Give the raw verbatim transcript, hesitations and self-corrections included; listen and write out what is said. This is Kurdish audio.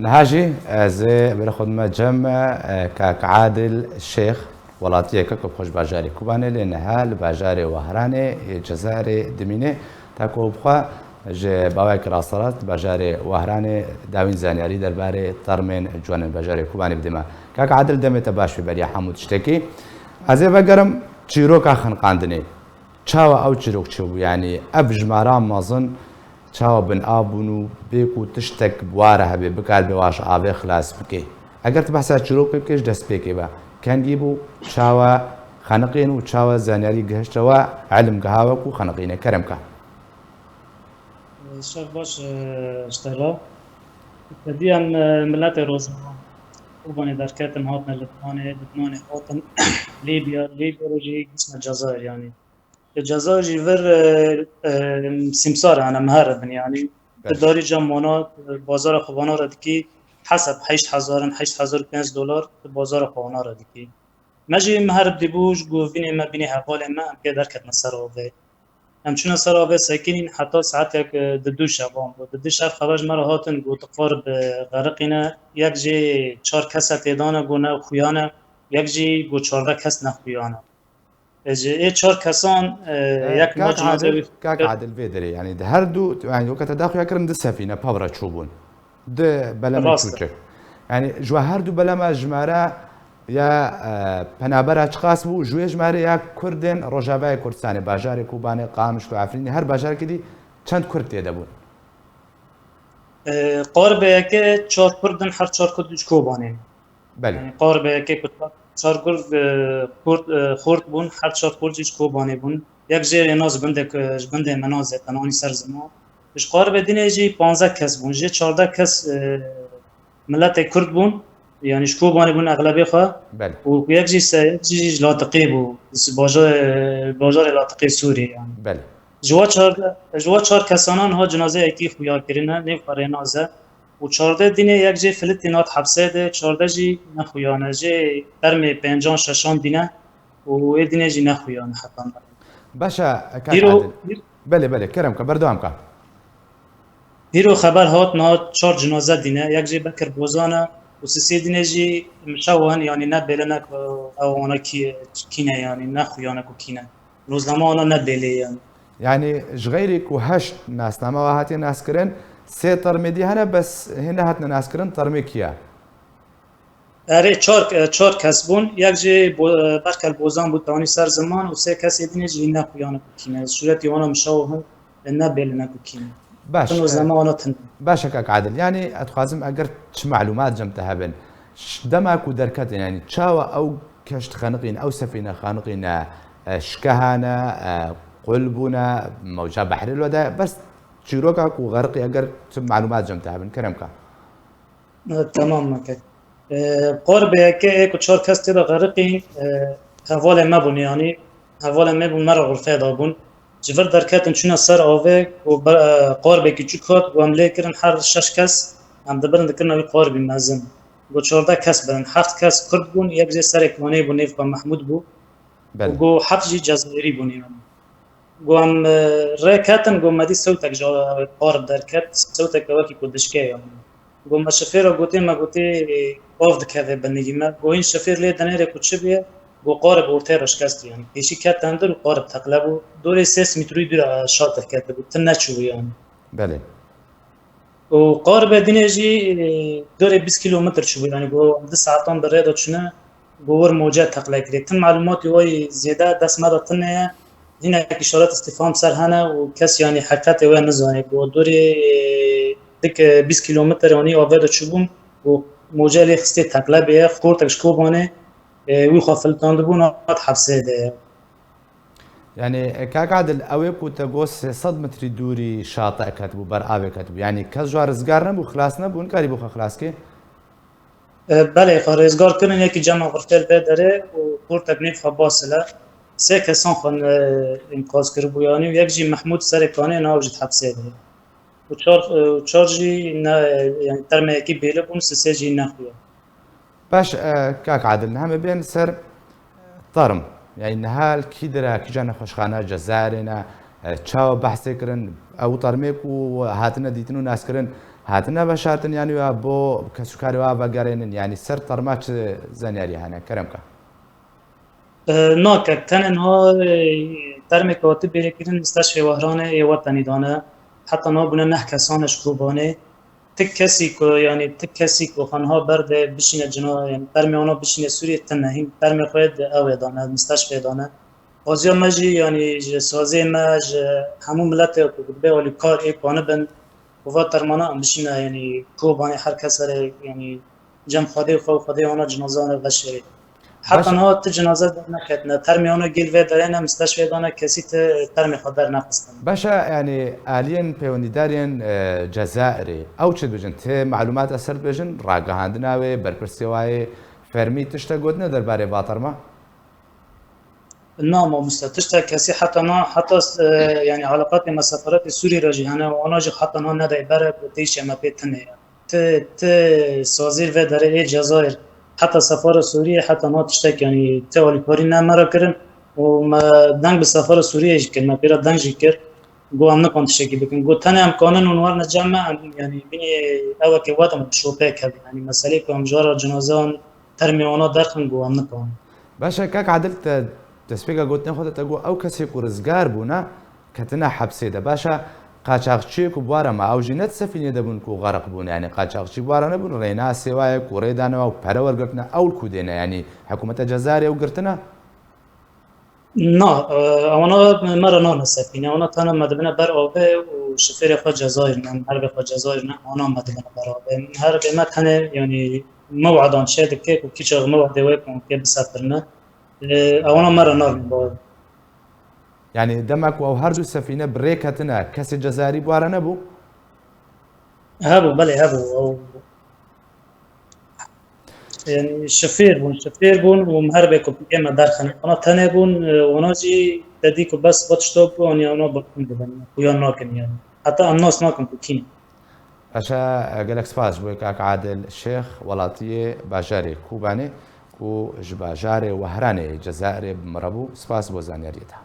Niha jî ez ê berê xwe dime cem, e, kak Adil Şêx, welatiyeke ku xwe ji bajarê Kobanê, lê niha li bajarê Wehranê yê Cezayirê dimîne. Ta ku ew bixwe ji bawek rasterast bajarê Wehranê dawîn zanyarî derbarê termên ciwanên bajarê Kobanê bidime. Kak Adil, demê te baş be beriya hemû tiştekî. Ez ê vegerim çîroka xeniqandinê. Çawa ew çîrok çêbû? Yanî ev jimara mezin çawa bin av bûn û bê ku tiştek bi wa re hebe, bikaribe wa ji avê xilas bike? Eger tu behsa çîrokê bikê, ji destpêkê ve kengî bû, çawa xeniqîn û çawa zanyarî gihişte we, ilim giha we ku xeniqîne? Kerem ke. Şev baş, e, ji te re. Fedî em, e, miletê Rojava Kobanê derketin, hatine Libnanê, Libnanê hatin Lîbya, Lîbya re jî gihiştine Cezayir yanî. Li Cezayir jî vir, e, e, sîmsar hene, miherib in yanî. Belê. Tu darî cem wana, e, bazara xwe vana re dikî, hesab heşt hezar in, heşt hezar û pênc dolar tu bazara xwe wana re dikî. Me jî miherib dîbû, ji ku vînê me, bînê hevalê me, em pê derketine ser avê. Em çûne ser avê sekinîn heta saetek, e, di du şevan bû. Di du şev xeber ji me re hatin, got, qarib, e, xeriqîne. Yek jê çar kese têdane, got, ne xuya ne. Yek jî got, çardeh kes ne xuya ne. E, ji ê çar kesan, e, E, yek ma Kak cinazê Adil, wî Kak Adil, vê derê, yanî di her du, yanî weke te daxuya kirin, di sefîne pevre çûbûn. Di beleme Rast e. çûçik. Yanî ji we her du beleme jimare ya, e, penabera çiqas bû, ji wê jimare ya Kurdên Rojavayê Kurdistanê, bajarê Kobanê, Qamişlo, Efrînê, her bajarekî dî çend Kurd tê de bûn? E, qaribê yekê çar Kurd in, her çar Kurd ji Kobanê ne. Belê. Yanî qaribê yekê ku çar, çar Kurd, e, Kurd, e, xort bûn, her çar Kurd jî ji Kobanê bûn. Yek jê rêna ji bindê, ji bindê Menazê, Tenanî ser ziman. Ji qaribê dinê jî panzdeh kes bûn. Jê çardeh kes, e, miletê Kurd bûn. Yanî ji Kobanê bûn exlebê xwe. Belê. Û yek jî se-, yek jî ji Latiqê bû. Ji bajar-, bajarê Latiqê Sûriyê yanî. Belê. Ji wa çar, ji wa çar kesanan ha cinazeyekî xuya kirine, nêv xwe rênaze. Û çardeh dinê yek jê filitîn hat hepsê de, çardeh jî nexuyane. Jê termê pêncan şeşan dîne û ê dinê jî nexuyane heta meriv. Baş e, kak Îro, Adil. Belê, belê, kerem ke, berdewam ke. Îro xeber hat niha çar cinaze dîne, yek jê Bekir Bozan e û sisê dinê jî mişewan, yanî ne bêle ne ku ew ana kî, kî ne, yanî nexuyane ku kî ne. Rozname ana ne bêlê ye. Yanî ji xeyrê ku heşt nasname we hatiye naskirin, sê termê dî hene, bes hê nehatine naskirin, termê kî ye? Erê, çar, çar kes bûn. Yek jî Bo-, Berkel Bozan bû, Tanî ser ziman û sê kesê din jî ne xuya ne ku kî ne. Sûretî wana mişa û hin ne bêlî ne ku kî ne. Baş, Tin û e, zema wana tin. Baş e kak Adil. Yanî ez dixwazim eger çi malûmat cem te hebin. Ş-, dema ku derketin, yanî çawa ew keşt xeniqîn, ew sefîne xeniqîne, e, şikehane, e, qul bûne, mewca behrê lo de, bes çîroka ku xeriqî eger çi malûmat cem te hebin, kerem ke. E, temam me kek. E, Qarbê yekê ê ku çar kes tê de xeriqîn, e, hevalê me bûn, yanî hevalê me bûn, me re xurfeyê dabûn. Ji vir derketin çûne ser avê, ku ber-, e, qarbekî çûk hat, ku em lê kirin her şeş kes, em dibirin dikirina wî qarbî mezin. Ku çardeh kes birin, heft kes Kurd bûn, yek jê serê kanê bû, nêv xwe Mehmûd bû. Belê. Û ku heft jî Cezayirî bûn, yanî. Ku em, e, rê ketin, ku me dî sewtek ji qarb derket, sewtek wekî ku dişke, yanî. Ku me şofêra gotê, me gotê, e, av dikeve binigî me. Ku hîn şofêr lê dinêre ku çi bûye, ku qarib ortê re şikestî, yanî. Pêşî ket tendir û qarib teqle bû. Dorê sê sed metrî dûr, e, şatê ketibû. Ti neçûbû, yanî. Belê. Û qarbê dinê jî, e, dorê bîst kîlometr çûbû, yanî ku em du saetan bi rê de çûne, ku wir moce teqle kirê. Tim malûmatî wayî zêde dest me de tune ye. Hinek îşaret îstîfham ser hene û kes, yanî, heqîqetê wê nizane. Ku dorê, e, dik, e, bîst kîlometr, yanî, avê de çûbûn û moce lê xistê teqle bê ye. Xortek ji Kobanê, e, wî xwe filitandibûn, hat hepsê de ye. Yanî, e, kak Adil, ew ê ku te got sê sed metrî dûrî şate ketibû, ber avê ketibû. Yanî, kes ji wan rizgar nebû, xilas nebû, nikarîbû xwe xilas kê? E, belê, xwe rizgar kirin, yekî cema xurtê li vê derê û xortek nêv xwe Basil e. Sê kesan xwe, e, înqaz kiribû, yanî, û yek jî Mehmûd serê kanê nav jî hepsê de ye. Û çar, e, û çar jî ne, yanî, termeyekî bêle bûn, sisê jî nexuya. Baş, e, kak Adil, heme bên ser term. Yanî niha li kî dire, kîja nexweşxane, Cezayirê ne, e, çawa behsê kirin, ew termê ku hatine dîtin û naskirin, Hatine veşartin, yanî ya bo kesûkarê wa vegerênin, yanî ser terma çi zanyarî hene? Kerem ke. E, na kek, tenê niha, e, termê ku hatî bêrê kirin, Mistashfê Wehranê ê wetenî dane. Heta niha bûne neh kesan ji Kobanê. Ti kesî ku, yanî ti kesî ku xwe niha berde bişîne cina, yanî termê wana bişîne Sûriyê tine. Hîn termê xwe di ew ê dane, Mistashfê dane. Xwaziya me jî, yanî ji sazê me, ji hemû miletê ku dibe alîkar ê ku anibin, ku va termana em bişîne, yanî Kobanê her kes here, yanî cem Xwedê xwe û Xwedê wana cinaza wana veşêrê. Heta niha ti cinaze derneketine, termê wana gêl vê derê ne, Mistashfê dane, kesî ti termê xwe dernexistin. Beşe, yanî aliyên pêwendîdarên, e, Cezayirê, ew çi dibêjin? Ti malumat eser dibêjin, ragihandina wê, berpirsê wayê fermî tiştek gotine derbarê va terma? Na mamoste, tiştek kesî heta na, heta, e, yanî eleqatê me sefaretê Sûrî re jî hene û ana jî heta na nedayê bere ku têşê me pê tune ye. Ti, ti sazî vê derê ê Cezayir, heta sefara Sûriyê heta na tiştek, yanî ti alîkarî ne me re kirin û me deng bi sefara Sûriyê jî kir, me pê re deng jî kir. Got em nikan tiştekî bikin. Got tenê em kanin hûn werine cem me, em, yanî bînî ew eke wed em bi şopê kevin. Yanî meselê ku em jara cinazeyan termê wana derxin, got em nikan. Baş e, kak Adil, te destpêka gotinê xwe de te got ew kesê ku rizgar bûne, ketine hepsê de. Baş e, qaçaxçiyê ku bi wara me, ew jî ne di sefînê de bûn ku xerq bûne. Yanî qaçaxçî bi wara nebûn, rênasê wa ye ku rê dane wa û pere wergirtine, ew li ku dêne? Yanî hikûmeta Cezayirê ew girtine? Na, e, ewana me re nane sefîne. Ewana tane me dibine ber avê û şifêrê xwe Cezayir ne, herbê xwe Cezayir ne, ewana me dibine ber avê. Herbê me tenê, yanî, mew'edan çê dike ku kîçax mew'edê wê ku kê bisefirine. E, ewana me re nane ber. Yanî dema ku ew her du sefîne bi rê ketine, kesê Cezayirî bi wara nebû? Hebû, belê hebû. Ew, yanî şifêr bûn, şifêr bûn û em herbê ku pîkê me derxin. Wana tenê bûn, e, wana jî te dî ku bes xwe tişto bû, wana, wana berxwin dibin, xuya nakin yanî. Heta em nas nakin ku kî ne. Baş e, gelek spas ji bo kak Adil Şêx, welatiyê bajarê Kobanê ku ji bajarê Wehranê Cezayirê bi me re bû. Spas bo zanyariyê te.